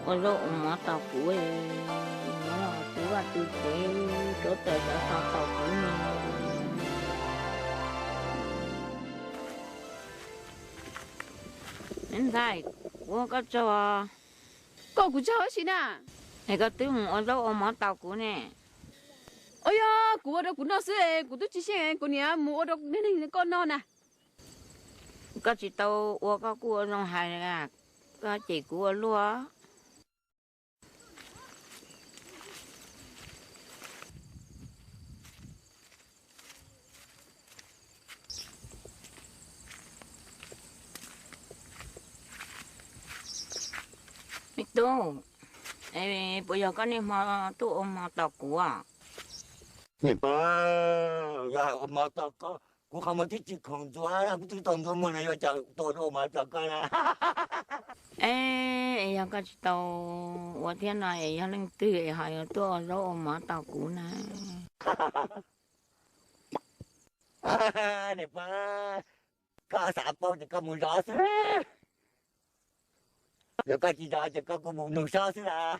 Ua zaub ua mov tos kuv, kuv vaj tu tsev, rov tawm xov xov tos kuv ne. Me ntxhais, ua koj tsaug. Koj kuv tsaug dab tsi na? Es koj twb mus ua zaub ua mov tos kuv ne. Ua yog kuv ua rau kuv noj xwb, kuv twb tsis xyeej kuv niam mus ua rau neeg koj noj na. Koj tsis tau ua koj kuj ua zoo hais, koj cem kuv ua luaj. Me tub, puas yog koj niaj hmo tuaj ua mov tos kuv? Niam pog, yog hais ua mov tos koj, kuv qhov muag twb tsis khoom ntxuav, kuv twb tau ntxuav muag no yuav cas tuaj ua mov tos koj na. Es yog koj tsis tau ua thiab no es yog leej twg es ho yuav tuaj ua zaub ua mov tos kuv na? Niam pog, koj xav paub ces koj mus zov xwb. Yog koj tsis zov ces koj kuj mus nug sob xwb las.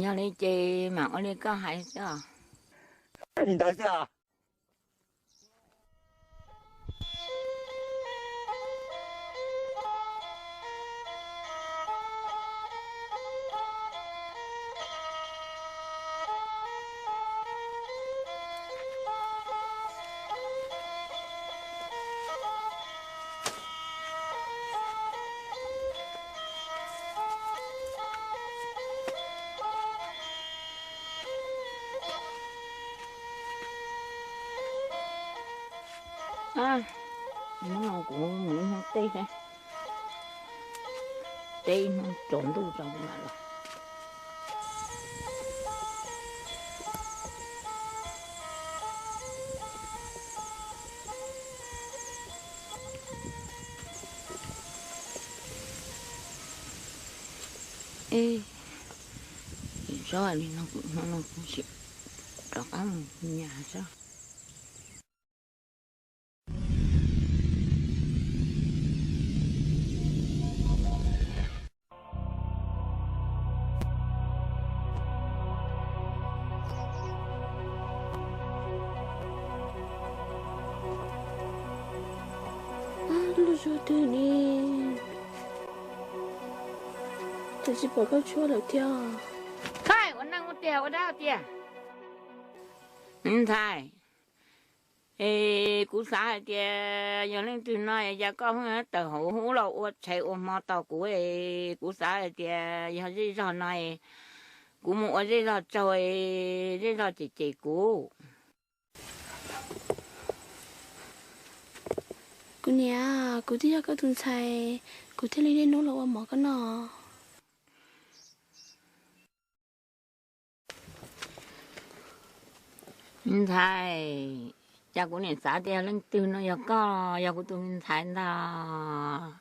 Yog li ces mam ua li koj hais xwb os. Li ntawd xwb os. Hnub no kuv mus ib hnub teb, teb ib hnub tsaus ntuj tsaus ntuj mam los. Ej, tsis txhob li no, kuv hnub no kuv sim rov qab mus nyas saib. Lub zog twg ne? Twb tsis pom koj tshuab lawm thiab. Thaij, ua neej ua tiag ua dab tiag. Me ntxhais, es kuv xav hais tias yog leej twg no es cas koj pheej tawm hauv hub los ua tshais ua hmo tos kuv es kuv xav hais tias yog zej zog no es kuv mus ua zej zog tsaug es zej zog cem cem kuv. Kuv niam, kuv twb yog koj tus ntxhais, kuv thiaj li niaj hnub los ua mov koj noj. Me ntxhais, cas kuv niam xav tias leej twg no yog koj, yog kuv tus me ntxhais ntag.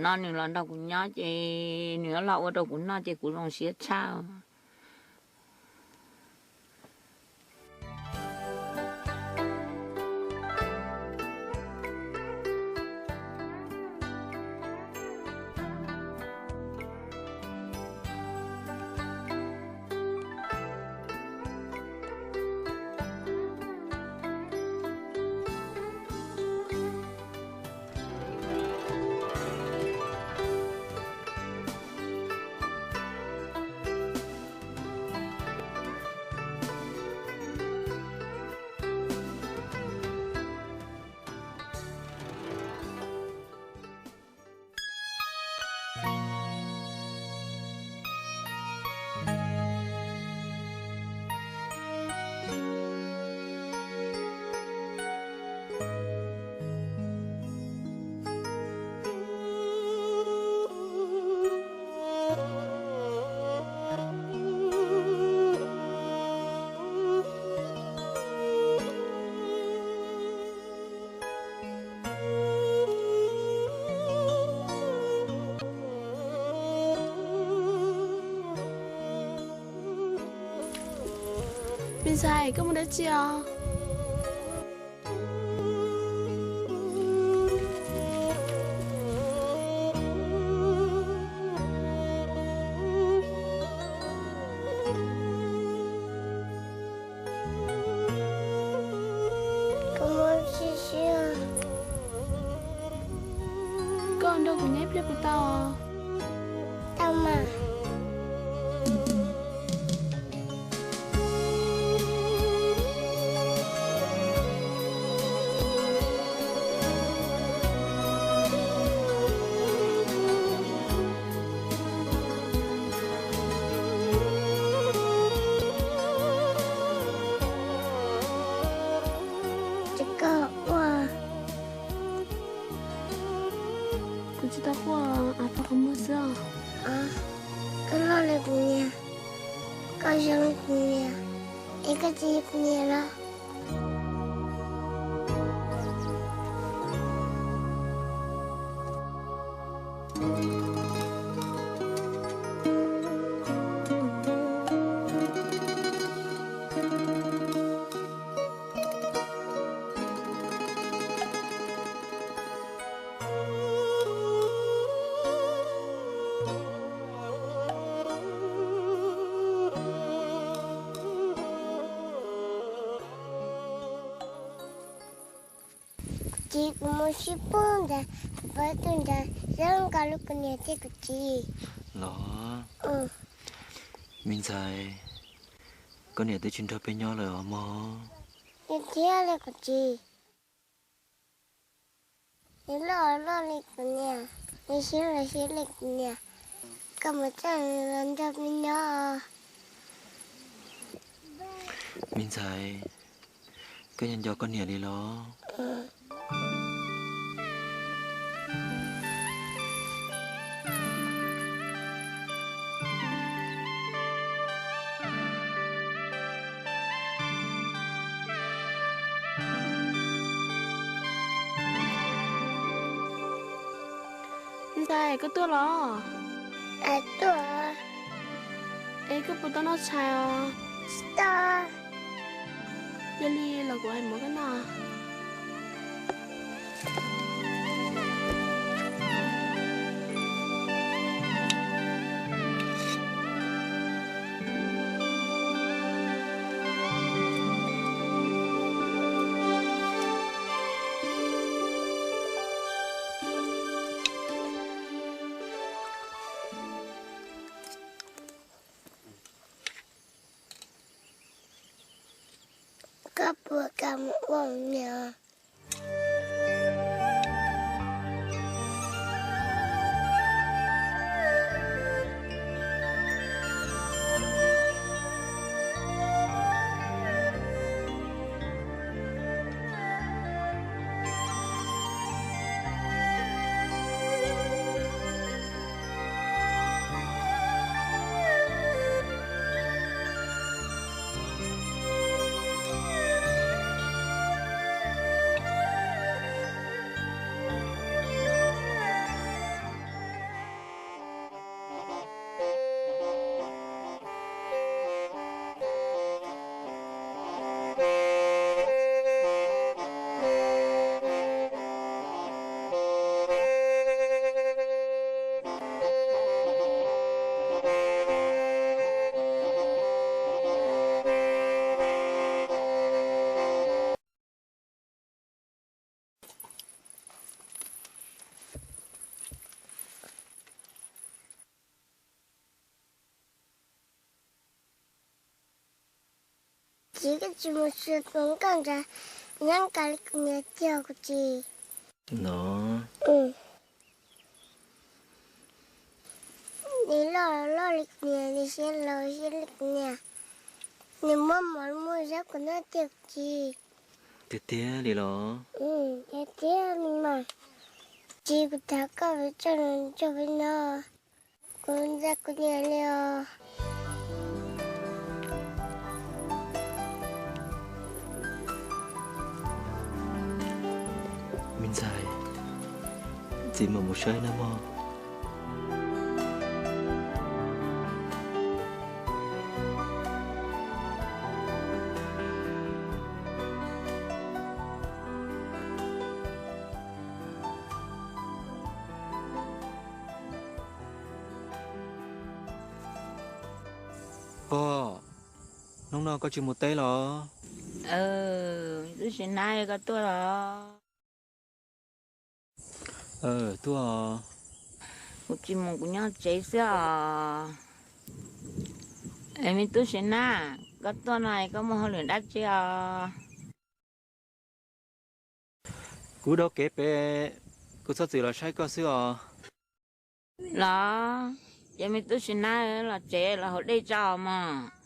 No nws los nrog kuv nyob ces nws yuav los ua rau kuv noj ces kuv zoo siab tshaj. Me ntxhais, koj mus dab tsi os? Nrog kuv tau. Tau mas. Tsis koj ua. Kuv tsis tau quaj, av pog qhov muag xwb os. Koj loj li kuv niam, koj zoo li kuv niam, es koj tsis yog kuv niam los? Kuv txiv, kuv mus sib pub ntawd, kuv pom tus ntawd zoo nkaus li kuv niam thiab kuv txiv. Los, me ntxhais, koj niam twb tsis nrog peb nyob lawm os mog. Yog thiab li kuv txiv. Nws loj loj li kuv niam, nws siab los siab li kuv niam, koj mus coj nws los nrog peb nyob. Me ntxhais, koj nco nco koj niam li los? Ntxhais, koj tuaj los? Tuaj. Es koj puas tau noj tshais os? Tsis tau. Yog li los kuv hais mus koj noj. Koj puas kam mus ua niam? Txiv, koj tsis mus xyuas tus nkauj ntawd, nyob nkaus li kuv niam tiag kuv txiv. No. Nws loj loj li kuv niam, nws siab laus siab li kuv niam. Nws muaj mov muaj zaub kom noj tiag kuv txiv. Tiag tiag li los? Tiag tiag li mas. Txiv, kuv thov koj mus coj nws nrog peb nyob. Kuv ntxhais kuv niam li os. Me ntxhais, txiv mam mus saib nawb mog. Pog, hnub no koj tsis mus teb los? Twb tsis hnov koj tuaj los. Tuaj. Kuv tsis mus, kuv nyob tsev xwb os. Es me tub Sim Nab, koj tuaj no koj muaj hauj lwm dab tsi os? Kuv dhau kev pem, kuv txhob txwm los saib koj xwb os. Los, ces me tub Sim Nab los tsev los haus dej tso mog.